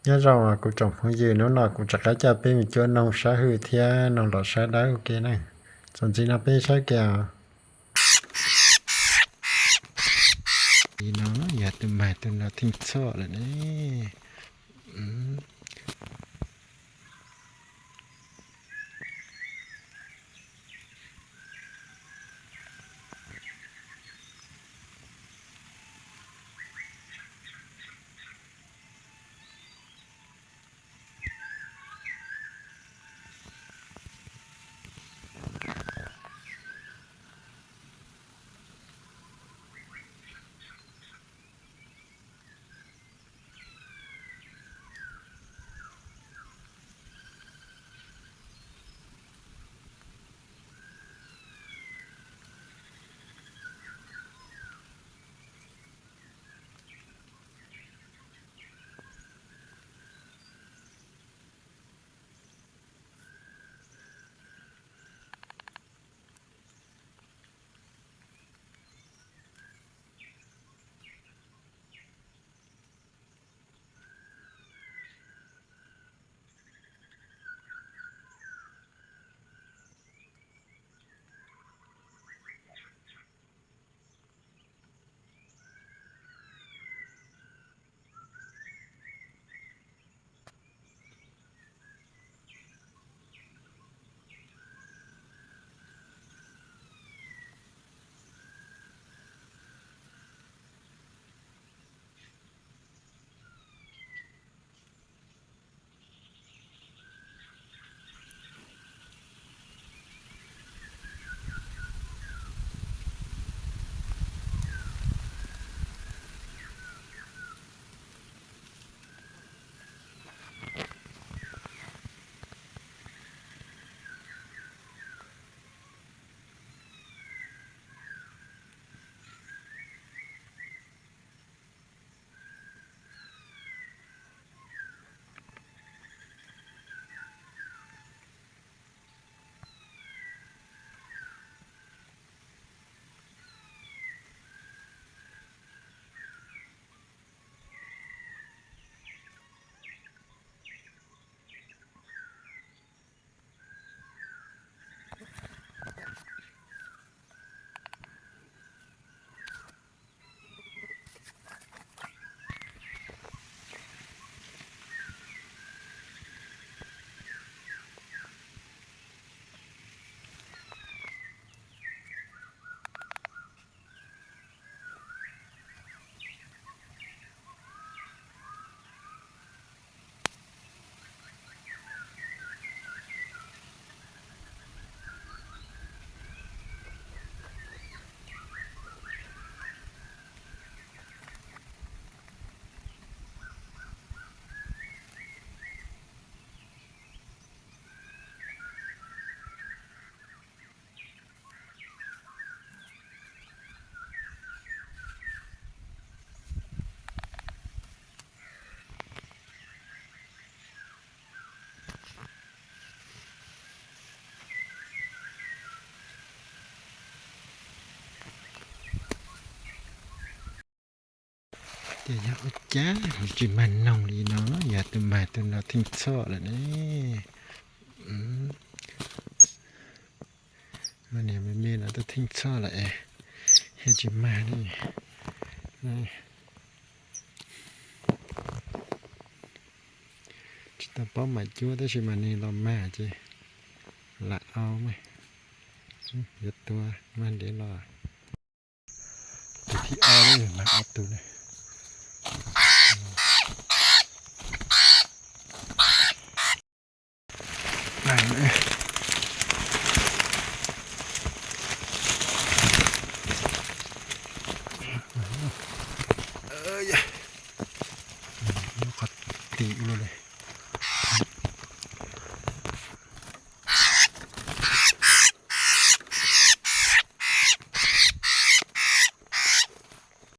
Nyob zoo kuv tsoom phooj ywg, hnub no kuv rov qab coj peb mus cuab noog sab hwm thiab noog los sab dawb ua ke na. Txuas ntxiv no peb saib kiag. Li no yog tus mag tus no theej txhoj lawm ne. Ces yog ua cas tsis mag noog li no, yog tus mag tus no theej txhoj lawm ne. Niag me me no twb theej txhoj lawm, yog tsis mag li. Tsis tau paub mam cuab tab sis mas nws los mag ces lam au mas. Yuav tua mag ntev los. Tus thib ob, mag ob tug ne. Qhov tim ua luaj li.